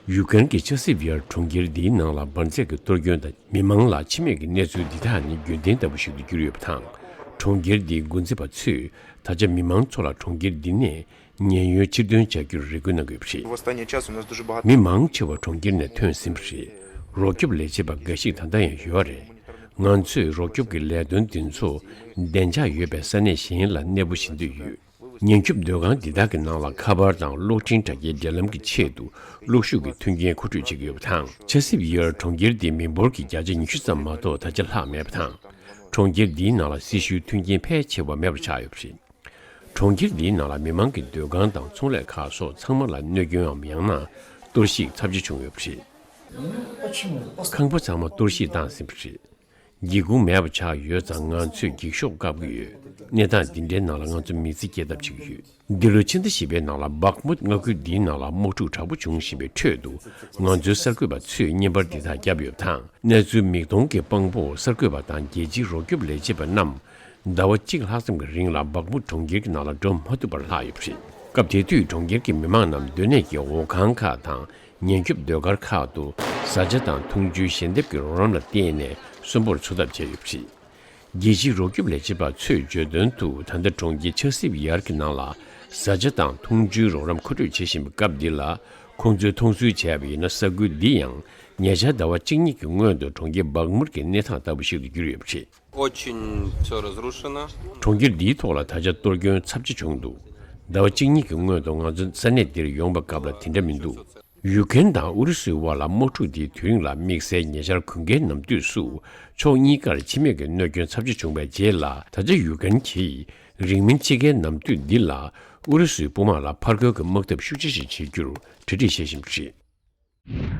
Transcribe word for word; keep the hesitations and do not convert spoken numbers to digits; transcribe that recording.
ཡུ་ཀེ་རེན་གྱི་ཆ་སིབ་ཡར་གྲོང་ཁྱེར་འདིའི་ནང་ལ་འབར་རྫས་ཀྱི་གཏོར་སྐྱོན་དང་མི་མང་ལ་འཆི་རྨས་ཀྱི་གནས་ཚུལ་འདི་དག་ནི་རྒྱུན་ལྡན་ལྟ་བུ་ཞིག་ཏུ་གྱུར་ཡོད་པ་དང་། གྲོང་ཁྱེར་འདིའི་འགོ་འཛིན་པ་ཚོས་ད་ཆ་མི་མང་ཚོ་ལ་གྲོང་ཁྱེར་འདི་ནས་ཉེན་གཡོལ་ཕྱིར་ཐོན་བྱ་རྒྱུར་རེ་སྐུལ་གནང་གི་ཡོད་པ་རེད། Восстание час у нас дуже богато. མི་མང་ཆེ་བ་གྲོང་ཁྱེར་ནས་ཐོན་ཟིན་པ་རེད། རོགས་སྐྱོབ་ལས་བྱེད་པ་འགའ་ཞིག་ད་ལྟ་ཡང་ཡོད་རེད། ང་ཚོས་རོགས་སྐྱོབ་ཀྱི་ལས་དོན་འདི་ཚོ་བདེ་འཇགས་ཡོད་པའི་ས་གནས་གཞན་ལ་གནས་སྤོ་བྱེད་འདོད་ཡོད། ཉེན་སྐྱོབ་སྡོད་ཁང་འདི་དག་གི་ནང་ལ་ཁ་པར་དང་གློག་འཕྲིན་དྲ་རྒྱའི་འབྲེལ་ལམ་གྱི་ཆེད་དུ་གློག་ཤུགས་ཀྱི་མཐུན་རྐྱེན་མཁོ་སྤྲོད་བྱེད་ཀྱི་ཡོད་པ་དང་། ཆ་སིབ་ཡར་གྲོང་ཁྱེར་འདིའི་མི་འབོར་གྱི་བརྒྱ་ཆ་ཉི་ཤུ་ཙམ་མ་གཏོགས་ད་ཆ་ལྷག་མེད་པ་དང་། གྲོང་ཁྱེར་འདིའི་ནང་ལ་སྲི་ཞུའི་མཐུན་རྐྱེན་ཕལ་ཆེ་བ་མེད་པར་ཆགས་ཡོད་པ་རེད། གྲོང་ཁྱེར་འདིའི་ནང་ལ་མི་མང་གི་སྡོད་ཁང་དང་ཚོང་ལས་ཁག་སོགས་ཚང་མ་ལ་གནོད་སྐྱོན་འམ་ཡང་ན་གཏོར་བཤིག་ཚབས་ཆེ་བྱུང་ཡོད་པ་རེད། ཁང་པ་ཚང་མ་གཏོར་བཤིག་བཏང་ཟིན་པ་རེད། སྒེའུ་ཁུང་མེད་པ་ཆགས་ཡོད་ཙང་ང་ཚོས་འགྱིག་ཤོག་བཀབ་ཀྱི་ཡོད། གནས་སྟངས་འདི་འདྲའི་ནང་ལ་ང་ཚོ་མི་ཚེ་སྐྱེལ་ཐབས་བྱེད་ཀྱི་ཡོད། འདི་ལོའི་ཕྱི་ཟླ་བཞི་པའི་ནང་ལ་སྦག་མུད་མངའ་ཁུལ་འདིའི་ནང་ལ་དམག་འཁྲུག་དྲག་པོ་བྱུང་བཞིན་པའི་ཁྲོད་དུ། ང་ཚོའི་གསར་འགོད་པ་ཚོས་བརྙན་པར་འདི་དག་བརྒྱབ་ཡོད་པ་དང་། གནས་ཚུལ་མིག་མཐོང་གི་དཔང་པོ་གསར་འགོད་པ་དང་རྒྱལ་སྤྱིའི་རོགས་སྐྱོབ་ལས་བྱེད་པ་རྣམས་ཟླ་བ་གཅིག་ལྷག་ཙམ་གྱི་རིང་ལ་སྦག་མུད་གྲོང་ཁྱེར་གྱི་ནང་ལ་འགྲོ་མ་ཐུབ་པར་ལྷག་ཡོད་པ་རེད། སྐབས་དེ་དུས་གྲོང་ཁྱེར་གྱི་མི་མང་རྣམས་སྡོད་གནས་ཀྱི་འོང་ཁང་ཁག་དང་། ཉེན་སྐྱོབ་སྡོད་སྒར་ཁག་ཏུ་བཟའ་བཅའ་དང་འཐུང་ཆུའི་ཞལ་འདེབས་ཀྱི་རོགས་རམ་ལ་བརྟེན་ནས་གསོན་པོར་འཚོ་ཐབས་བྱས་ཡོད་པ་རེད། རྒྱལ་སྤྱིའི་རོགས་སྐྱོབ་ལས་བྱེད་པ་ཚོས་བརྗོད་དོན་དུ། ད་ལྟ་གྲོང་ཁྱེར་ཆ་སིབ་ཡར་གྱི་ནང་ལ་བཟའ་བཅའ་དང་འཐུང་ཆུའི་རོགས་རམ་མཁོ་སྤྲོད་བྱེད་བཞིན་པའི་སྐབས་འདི་ལ། ཁོང་ཚོས་མཐོང་ཚུལ་བྱས་པ་ཡིན་ན། ས་ཁུལ་འདི་ཡང་ཉེ་ཆར་ཟླ་བ་གཅིག་གཉིས་ཀྱི་སྔོན་དུ་གྲོང་ཁྱེར་སྦག་མུར་གྱི་གནས་སྟངས་ལྟ་བུ་ཞིག་ཏུ་གྱུར་ཡོད་པ་རེད། Очень всё разрушено. གྲོང་ཁྱེར་འདིའི་ཐོག་ལ་ད་ཆ་གཏོར་སྐྱོན་ཚབས་ཆེ་བྱུང་འདུག་ཟླ་བ་གཅིག་གཉིས་ཀྱི་སྔོན་དུ་ང་ཚོ་ས་གནས་འདིར་ཡོང་བའི་སྐབས་ལ་དེ་འདྲ་མི་འདུག་ཡུ་ཀེ་རེན་དང་ཨུ་རུ་སུའི་དབར་ལ་དམག་འཁྲུག་འདིའི་དུས་རིང་ལ་དམིགས་བསལ་ཉེ་ཆར་དགུན་ཁའི་ནམ་དུས་སུ་ཕྱོགས་གཉིས་ཀར་འཆི་རྨས་ཀྱི་གནོད་སྐྱོན་ཚབས་ཆེ་བྱུང་བའི་རྗེས་ལ། ད་ཆ་ཡུ་ཀེ་རེན་གྱིས་རིང་མིན་དཔྱིད་ཀའི་ནམ་དུས་འདི་ལ་ཨུ་རུ་སུའི་དཔུང་དམག་ལ་ཕར་རྒོལ་གྱི་དམག་འཐབ་ཤུགས་ཆེ་ཞིག་བྱེད་རྒྱུར་གྲ་སྒྲིག་བྱེད་བཞིན་པ་རེད།